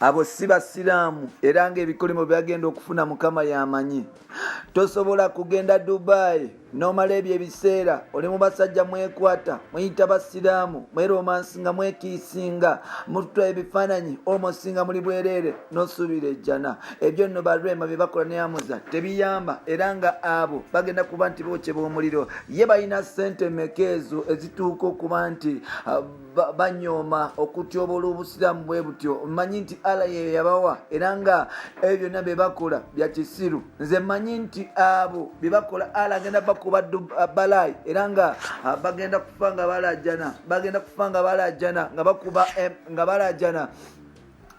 Abo si basiraamu era ng'ebikolimo byagenda okufuna Mukama y'amanyi. Tosobola kugenda Dubai n'omala ebyo ebiseera oli mu basajja mwekwata muyita basiraamu mweromansi nga mwekiisinga mututwa ebifaananyi almost nga muli bwereere n'osuubira ejjana. Ebyo nno barema bye bakola ne Amuza tebiyamba, era nga abo bagenda kuba nti bookyebwa omuliro. Ye balina ssente meka ezo ezituuka okuba nti banyooma okutyobola obusiraamu bwe butyo? Mmanyi nti Allah ye yabawa, era nga ebyo byonna bye bakola bya kisiru. Nze mmanyi nti abo bye bakola Allah agenda bakuba balaayi, era nga bagenda kufa nga balajana, bagenda kufa nga balajana, nga bakuba nga balajana,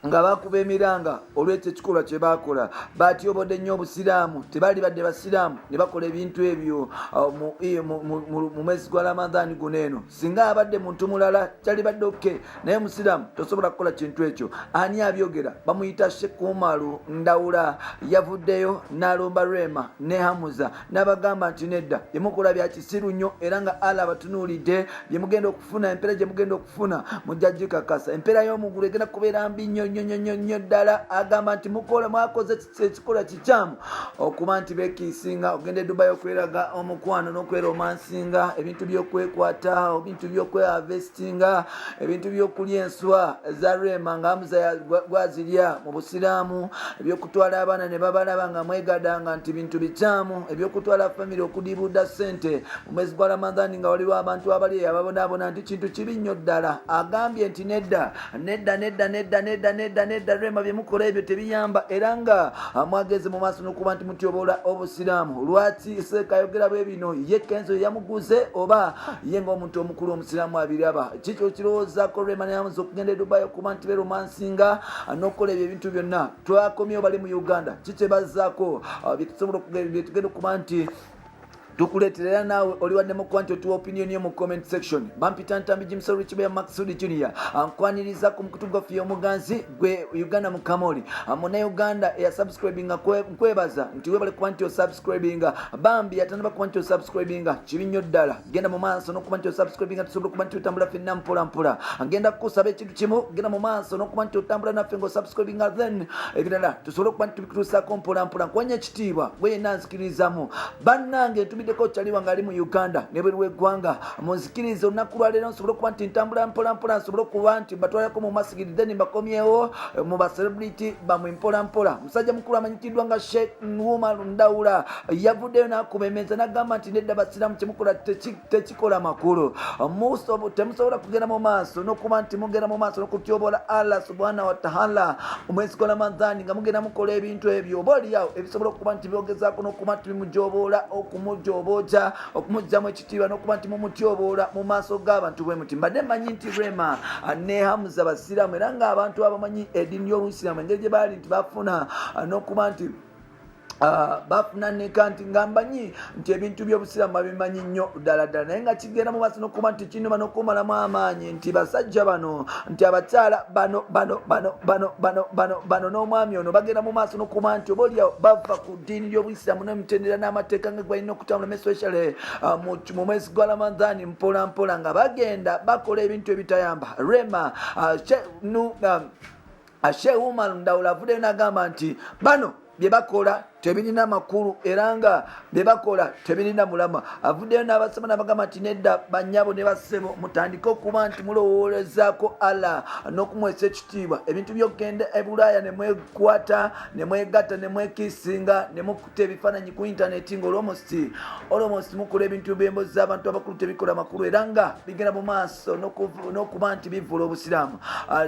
nga bakuba emiranga olw'ekyo ekikolwa kye bakola. Batyobodde nnyo obusiraamu. Tebaali badde basiraamu ne bakola ebintu ebyo mu mwezi gwa Ramadhaani guno eno. Singa abadde muntu mulala kyalibadde okay, naye musiraamu tosobola kukola kintu ekyo. Ani abyogera? Bamuyita Sheikh Umaru Ndawula. Yavuddeyo n'alumba Rema ne Hamuza n'abagamba nti nedda, byemukola bya kisiru nnyo, era nga Allah abatunuulidde. Byemugenda okufuna, empeera gye mugenda okufuna mujja gikakasa. Empeera y'omugulu egenda kubeera mbi nnyo nnyo nnyo nnyo nnyo ddala. Agamba nti mukola mwakoze ekikolwa kikyamu okuba nti bekiisinga ogenda e Dubai okweraga omukwano n'okweromansinga, ebintu by'okwekwata, ebintu by'okweharvestinga, ebintu by'okulya enswa za Rema nga Amuza gwazirya mu busiraamu, ebyokutwala abaana ne babalaba nga mwegadanga nti bintu bikyamu, ebyokutwala famire okudibuuda ssente mu mwezi gwa Ramadhani nga waliwo abantu abali ababonaabona nti kintu kibi nnyo ddala. Agambye nti nedda, nedda, nedda, nedda, nedda, nedda, nedda, Rema, byemukola ebyo tebiyamba, era nga mwageze mu maaso n'okuba nti mutyobola obusiraamu. Lwaki seekayogera bwe bino? Ye Kenzo yamuguze oba ye ng'omuntu omukulu omusiraamu abiraba? Kikyo kirowoozaako Rema neyamuza okugenda e Dubai okuba nti beromansinga n'okukola ebyo ebintu byonna? Twakomyewo bali mu Uganda, kikyebazaako byetusobola byetugenda okuba nti tukuleetera. Era naawe oli wadde mukuba nti otuwa opinion yo mu comment section. Bampita Ntambi Jimusolu Kibeya Maksudi Junior, nkwaniriza ku mukutu gwaffe omuganzi gwe Uganda Mukamoli. Munauganda eyasubscribinga, nkwebaza nti webale kuba nti osubscribinga. Bambi yatandaba kuba nti osubscribinga, kibi nnyo ddala. Genda mu maaso n'okuba nti osubscribinga, tusobola okuba nti otambula ffenna mpola mpola. Ngenda kukusaba ekintu kimu: genda mu maaso n'okuba nti otambula naffe ng'osubscribinga, then ebirala tusobole okuba nti tubikutuusaako mpola mpola. Nkwanya ekitiibwa gwe yenna nzikirizamu. Bannange, ntumiddeko kyaliwa ng'ali mu Uganda nebweru w'eggwanga. Munzikiriza olunaku lwaleero nsobole okuba nti ntambula mpola mpola, nsobole okuba nti mbatwalako mu masigiri, then mbakomyewo mu bacelebrity bamwe mpola mpola. Musajja mukulu amanyikiddwa nga Sheikh Umar Ndawula yavuddeyo n'akuba emmeeza n'agamba nti nedda, basiraamu, kyemukola tekikola makulu. Temusobola kugenda mu maaso n'okuba nti mugenda mu maaso n'okutyobola Allah subhanahu wataala omwezi gwa Ramadhani nga mugenda mukola ebintu ebyo oba oliawo ebisobola okuba nti byogezaako n'okuba nti bimujoboola, okumujobooja, okumugyamu ekitiibwa n'okuba nti mumutyoboola mu maaso g'abantu bwe muti. Mbadde mmanyi nti Rema ne Hamuza basiraamu, era ng'abantu abamanyi eddiini y'obusiraamu engeri gye baali nti bafuna n'okuba nti bafuna neka nti nga mbanyi nti ebintu by'obusiraamu babimanyi nnyo ddala ddala, naye nga kigenda mu maaso n'okuba nti kinuma n'okumalamu amaanyi nti basajja bano, nti abakyala bano bano bano bano bano bano bano n'omwami ono bagenda mu maaso n'okuba nti oba oliawo bava ku ddiini ly'obuyisiraamu n'emitendera n'amateeka nga balina okutambulamu, especially mu mwezi gwa Ramadhani, mpola mpola nga bagenda bakola ebintu ebitayamba. Rema Sheikh Umar Ndawula avuddeyo n'agamba nti bano bye bakola tebirina makulu, era nga bye bakola tebirina mulama. Avuddeyo n'abasaba n'abagamba nti nedda, bannyabo ne bassebo, mutandike okuba nti mulowoolezaako Allah n'okumuweesa ekitiibwa. Ebintu by'okugenda e Bulaaya ne mwekwata ne mwegatta ne mwekiisinga ne mukuta ebifaananyi ku intaneti nga almost mukola ebintu byembozi z'abantu abakulu tebikola makulu, era nga bigenda mu maaso n'okuba nti bivula obusiraamu.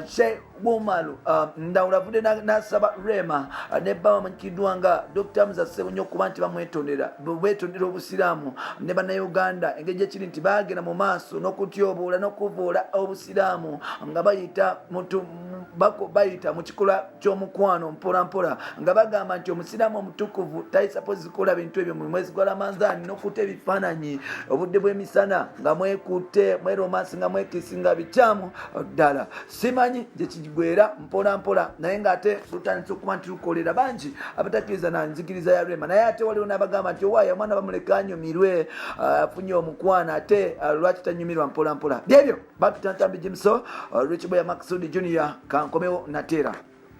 Sheikh Umaru Ndawula avudde n'asaba Rema ne bba bamanyikiddwa nga Dr Hamza Ssebunya okuba nti bamwetondera, betondera obusiraamu ne bannayuganda engeri gyekiri nti bagenda mu maaso n'okutyoboola n'okuvuula obusiraamu nga bayita mu kikolwa ky'omukwano mpola mpola, nga bagamba nti omusiraamu omutukuvu tali supposed kukola bintu ebyo mu mwezi gwa Ramadhan n'okuta ebifaananyi obudde bw'emisana nga mwekutte, mweromansi, nga mwekisinga, bikyamu ddala. Simanyi gye kigwera mpola mpola, naye ng'ate lutandise okuba nti lukolera bangi abatakkiriza na nzikiriza ya Rema. Naye ate waliwo n'abagamba nti owaayo omwana bamuleka anyumirwe, afunye omukwano, ate lwaki tanyumirwa mpola mpola? Byebyo. Bapita Ntambi Jimso, Rich Boy Maksudi Junior, kankomewo nateera.